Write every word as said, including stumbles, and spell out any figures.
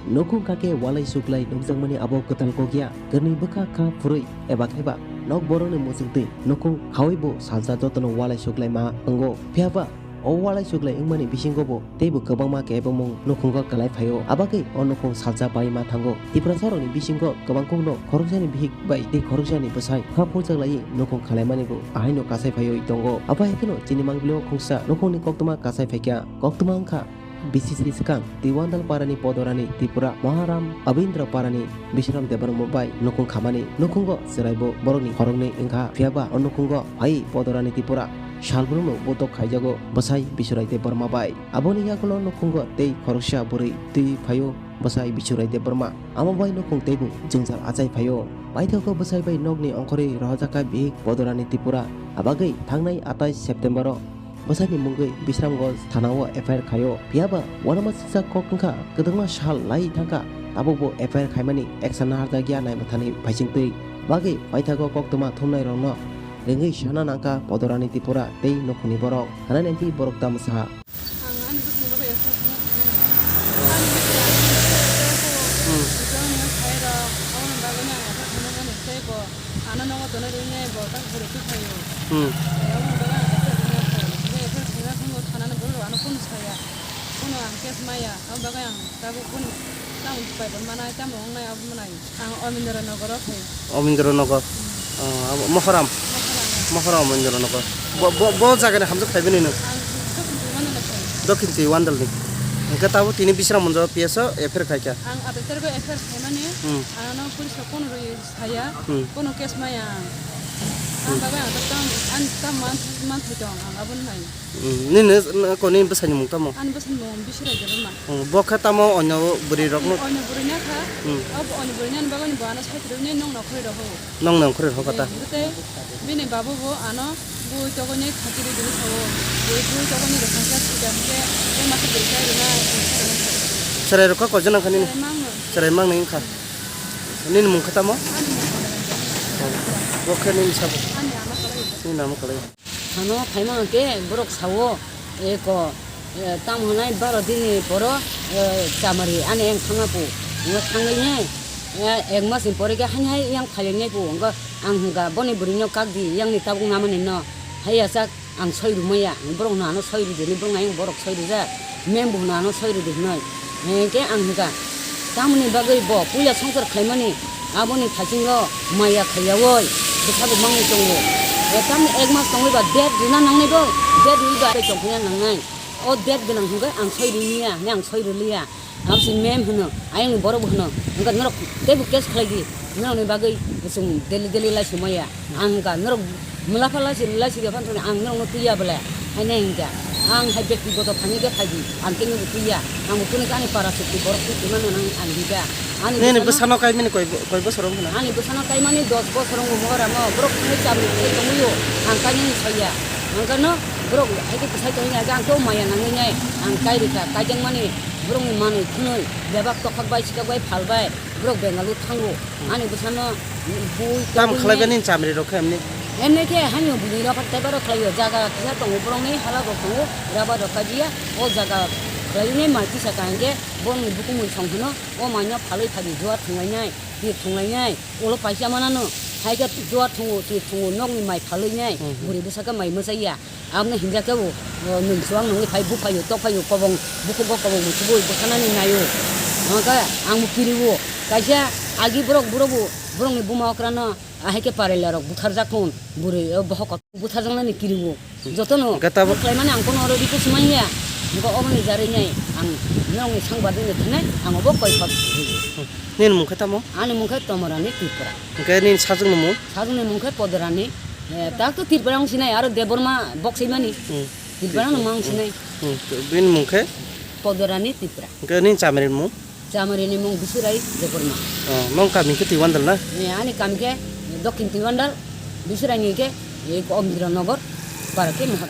Nukhung kake walai suklai nukjakmani abo kwtal kok ya. Kwrwini bwkha kha phurwi eba khaiba nok borokni muchungtwi nukhung khaui bo salsa jotono walai suklai ma wngo. Phiyaba o walai suklai wngmani bisingo bo teibo kwbangma kebengmung nukhungo kwlai phaio. Abagwi o nukhung salsa bai ma thango. Tiprasarokni bisingo kwbangkukno khoroksani bihik bai tei khoroksani bwsai kha phulchaklaiwi nukhung khalaimani bo ahaino kasai phaiwi tongo. Abo hai kheno chini mangpilio khungsa nukhungni koktwma kasai phaikha. Koktwma wngkha B C C swkang Tiwandal parani Podorani Tripura, Maharam Abindra parani Bisram Debbarma bai nukhung khamani. Nukhungo chwraibo borokni khoroknwi wngkha, phiyaba o nukhungo phaiwi Podorani Tripura salbrumno botok khaijago bwsai Bisurai Debbarma bai. Aboni yagulo nukhungo tei khoroksa bwrwi twi phaio bwsai Bisurai Debbarma. Amo bai nukhung teibo jwngjal achai phaio. Paithago bwsai bai nokni ongkhorwi rohorjakha bihik Podorani Tripura. Abagwi thangnai atais September-o bwsaini mungwi Bisramganj thanao F I R khaio. Phiyaba uanama sijak kok wngkha, kwdwkma sal lai thangkha, tabukbo F I R khaimani action naharjakya naimathani phaisingtwi. Bagwi paithago koktwma thumnairokno ringwi sana nangkha Podorani Tripura tei nukhungni borok. Hanani M P borok tamsa. Ang ani bwsani bagwi F I R khaina thangmani. Ani bwsani bagwi F I R khairok, aboni bagwino ang F I R khaina thangmani, tei bo ano nogo tonwi rwinai bo tak bwrwi twi phaio. Hmm. Aboni bagwi ang F I R khaina thangmani. F I R khaina thangwi thanani borok ano kunu saya, kunu ang case maya, aboni bagwi ang tabuk kunu tamo pai bo manai, tamo wngnai, abo manai. Ang Omindra Nogoro khai. Omindra Nogor. Hmm. Oh, abo Mohoram. Mohoram. Mohoram Omindra Nogor. Bo, bo, bo jaga ni hamjak khai bini nung. Ang Dokhin Twi Wandal ni khai. Dokhin Twi Wandal ni. Hingke tabo tini Bisramganj o P S o F I R khai kha. Ang atai targo F I R khai mani. Hmm. Ang no police o phone rwi saya. Hmm. Kono case maya ang. Ang bagwi ang tam, ang tam man, man thai tong ang aboni hai. Hmm, nini, nini bwsai ni mung tamo? Ani bwsai ni mung Bisurai Debbarma. Hmm, bo khe tamo onyo bwrwi rok no? Onyo bwrwi na kha. Hmm. Abo onyo bwrwi nani bagwi bo ano site rwni nong nongkhorwi rok ho. Nong nongkhorwi rok kata. Eh, tei bini babo bo ano bui togoni thaki rwdi sao. Bui, bui togoni rwkha khe sida hwnkhe tei masa bwrwi kai rwna. Chwrai rok kha koijon nang kha nini? Chwrai mang no. Chwrai mang nang kha. Nini mung khe tamo? Ani mung khe. Bo khe nini sabo? Ani ama kalai. Nini ama kalai. Ano phaima hwnkhe borok sao, eko, eh, tamo hwnai baro dinni poro, eh, chamari ani yang thangma pu. Ngo thangwi ne, eh, ek mas ni pore khe haini hai yang phaiwi nai pu. Ngo ang hwnkha boni bwrwi no kak di, yang ni tabuk namani no. Haiya sak ang soi rwmaya, borok no ano soi rwdi hinwi borok no ayang borok soi rwjak. Mem bo hwnwi ano soi rwdi hinwi. Hingke ang hingka, tamoni bagwi bo puila songchar khlaimani, aboni thaisingo maya khaiyaui bwsago mangwi tongo. E tamni ek mas tongwi ba date rwna nangnai bo, date rwwi ba tongphina nangnai. O date gwnang hwnkhe ang soi rwliya, hinwi ang soi rwliya. Abo se mem hwno, ayang ni borok bo hwno. Hwnkhe norok teibo case khlai di, norok ni bagwi chwng daily daily lai sumaya. Ang hwnkha norok Mula pha laisi, laisi de phan thani ang norokno twiya bole. Haino hingka. Ang hai bektigoto thani khe phaidi. Ang khe nini twiya. Ang bo kunu ani para sukti borok twi twi mano nang ang hingka. Ani Nini bwsano bwsano kaimani koi, koi bosor wng khna? Ani bwsano kaimani dos bosor wngwi mora mo. Borok thangwi chabri thai tongwio. Ang kainani soya. Ang kano borok hai khe bwsai tongwi ang khe ang to maya nangwi nai. Ang kai rikha. Kaijak mani borokni manwi khwnwi. Bebak tokhok bai sikak bai phal bai. Borok Bengaluru thango. Hmm. Ani bwsano bui Tam tongwi khlaiba nai. Nini chamri rok khe emni? Emni khe haino bini rok tei borok khlaio. Jaga kisa tongo borokni hala rok tongo. Raba rok kajiya. O jaga khlainai mai kisa kaham khe borokni bukumui song hwno. O maino phalwi phadi juar thwnglainai, tir thwnglainai. Ulo paisa manano. Hai khe juar thwngo, tir thwngo, nokni mai phalwi nai. Hmm, hmm. Bwrwi bwsa khe mai mwchaiya. Aboni hinja khe bo, o, nwng chuwak nungwi phai, buphaio, tokphaio, kobong, bukugo kobong muchubui bwkhanani naio. Hwnkhe ang bo kiriwo. Kaisa agi borok, borok bo, borokni buma okrano, ahai khe parela rok butharjak thun, bwrwi, o, bohok kok butharjaknani kiriwo. Jotono Hwnkhe tabuk khlaimani ang kono oro request manya. Hwnkhe oboni jarwi nai ang norokni sangbadik ni thanai ang obo koi kok. Nini mung khe tamo? Ani mung khe Tomorani Tripura. Hwnkhe nini sajwkni mung? Sajwkni mung khe Podorani. Eh, tak to Tripura wng sinai, aro Debbarma bok swi mani. Hmm. Tripura no mang sinai. Hmm. Bini mung khe? Podorani Tripura. Hwnkhe nini chamari ni mung? Chamari ni mung Bisurai Debbarma. Oh, nong kami khe Twiwandal na? Eh, ani kami khe Dokhin Twiwandal, Bisurai ni khe, eh, Omdira Nogor, para khe Mahak.